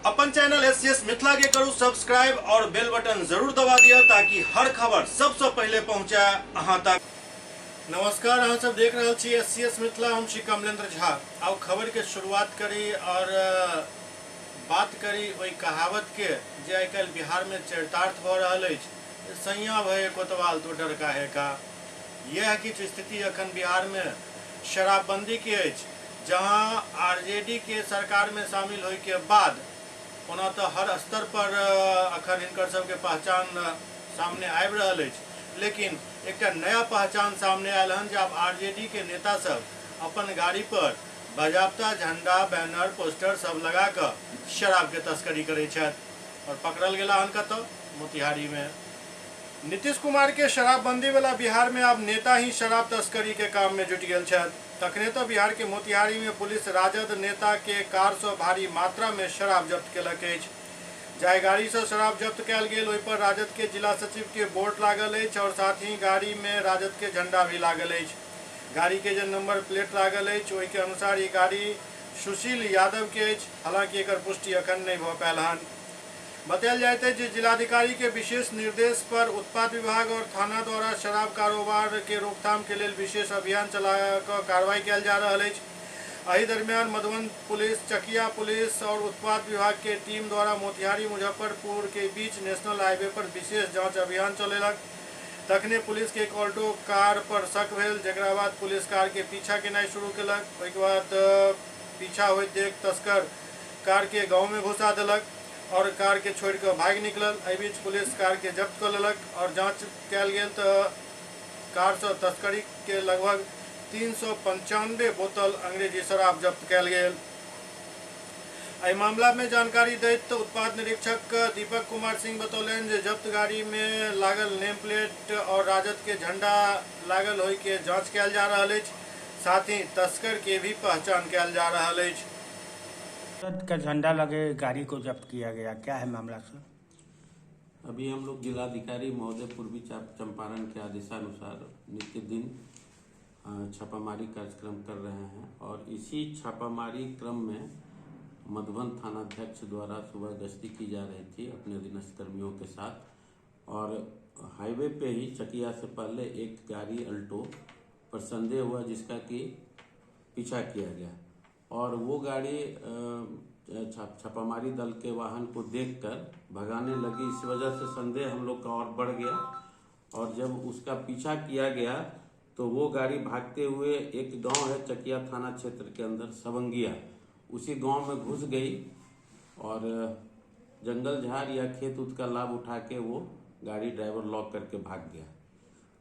अपन channel SCS Mithila के करू सब्सक्राइब और बेल बटन जरूर दबा दिया ताकि हर खबर सबसे पहले पहुंचे अहां तक। नमस्कार, अहाँ सब देख रहल छी एससीएस मिथिला, हम छी कमलेंद्र झा। आउ खबर के शुरुआत करी और बात करी ओहि कहावत के जे आइ काल्हि बिहार में चरितार्थ भऽ रहल अछि, सैया भये कोतवाल तो डर काहे का। यह किछु स्थिति अखन बिहार में शराबबंदी के अछि, जहां आरजेडी के सरकार में शामिल होय के बाद ओना तऽ हर स्तर पर अखन हिनकर सबके पहचान सामने आबि रहल अछि, लेकिन एकटा नया पहचान सामने आयल हन जे आब आरजेडी के नेता सब अपन गाड़ी पर बाजाबता झंडा, बैनर, पोस्टर सब लगा कऽ शराब के तस्करी करै छथि और पकड़ल गेला हन कतऽ? मोतिहारी में। नीतीश कुमार के शराबबंदी वाला बिहार में आब नेता ही शराब तस्करी के काम में जुटि गेल छथि। तखने तो बिहार के मोतिहारी में पुलिस राजद नेता के कार से भारी मात्रा में शराब जब्त केलक अछि। जाहि गाड़ी से शराब जब्त कयल गेल ओहि पर राजद के जिला सचिव के बोर्ड लागल अछि और साथ ही गाड़ी में राजद के झंडा भी लागल अछि। गाड़ी के जे नंबर प्लेट लागल अछि ओहि के अनुसार ई गाड़ी सुशील यादव के अछि, हालांकि एकर पुष्टि अखन नहि भऽ पायल हन। बतायल जाइत अछि जे जिलाधिकारी के विशेष निर्देश पर उत्पाद विभाग और थाना द्वारा शराब कारोबार के रोकथाम के लेल विशेष अभियान चला कऽ कार्रवाई कयल जा रहल अछि। एहि दरमियान मधुबन पुलिस, चकिया पुलिस और उत्पाद विभाग के टीम द्वारा मोतिहारी मुजफ्फरपुर के बीच नेशनल हाईवे पर विशेष जांच अभियान चलेलक। तखने पुलिस के एक ऑल्टो कार पर शक भेल, जकरा बाद पुलिस कार के पीछा केनाइ शुरू केलक। ओहिके बाद पीछा होइत देख तस्कर कार के गांव में घुसा देलक और कार के छोड़ि कऽ भागि निकलल। एहि बीच पुलिस कार के जब्त कऽ लेलक और जांच कयल गेल तऽ कार सँ तस्करी के लगभग 395 बोतल अंग्रेजी शराब जब्त कयल गेल। एहि मामला में जानकारी दैत उत्पाद निरीक्षक दीपक कुमार सिंह बतौलनि जे जब्त गाड़ी में लागल नेम प्लेट और राजद के झंडा लागल होय के जांच कयल जा रहल अछि, साथ ही तस्कर के भी पहचान कयल जा रहल अछि। राजद का झंडा लगे गाड़ी को जब्त किया गया, क्या है मामला सर? अभी हम लोग जिलाधिकारी महोदय पूर्वी चंपारण के आदेशानुसार नित्य दिन छापामारी कार्यक्रम कर रहे हैं और इसी छापामारी क्रम में मधुबन थानाध्यक्ष द्वारा सुबह गश्ती की जा रही थी अपने अधीनस्थ कर्मियों के साथ और हाईवे पे ही चकिया से पहले एक गाड़ी अल्टो पर संदेह हुआ जिसका कि पीछा किया गया और वो गाड़ी छापामारी दल के वाहन को देखकर भगाने लगी। इस वजह से संदेह हम लोग का और बढ़ गया और जब उसका पीछा किया गया तो वो गाड़ी भागते हुए एक गांव है चकिया थाना क्षेत्र के अंदर सबंगिया, उसी गांव में घुस गई और जंगल झाड़ या खेत उत का लाभ उठा के वो गाड़ी ड्राइवर लॉक करके भाग गया।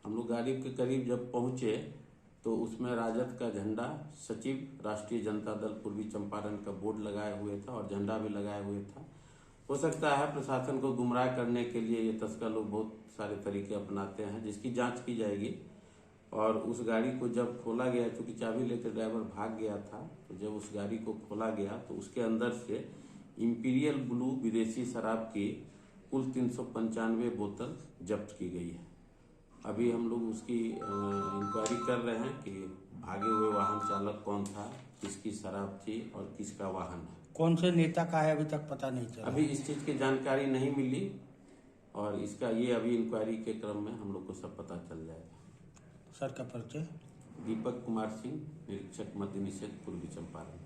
हम लोग गाड़ी के करीब जब पहुंचे तो उसमें राजद का झंडा, सचिव राष्ट्रीय जनता दल पूर्वी चंपारण का बोर्ड लगाए हुए था और झंडा भी लगाए हुए था। हो सकता है प्रशासन को गुमराह करने के लिए ये तस्कर लोग बहुत सारे तरीके अपनाते हैं, जिसकी जांच की जाएगी। और उस गाड़ी को जब खोला गया, चूँकि चाबी लेकर ड्राइवर भाग गया था, तो जब उस गाड़ी को खोला गया तो उसके अंदर से इम्पीरियल ब्लू विदेशी शराब की कुल 395 बोतल जब्त की गई है। अभी हम लोग उसकी इंक्वायरी कर रहे हैं कि भागे हुए वाहन चालक कौन था, किसकी शराब थी और किसका वाहन है। कौन से नेता का है अभी तक पता नहीं चला। अभी इस चीज़ की जानकारी नहीं मिली और इसका ये अभी इंक्वायरी के क्रम में हम लोग को सब पता चल जाएगा। सर का परिचय? दीपक कुमार सिंह, निरीक्षक मद्य निषेध पूर्वी चंपारण।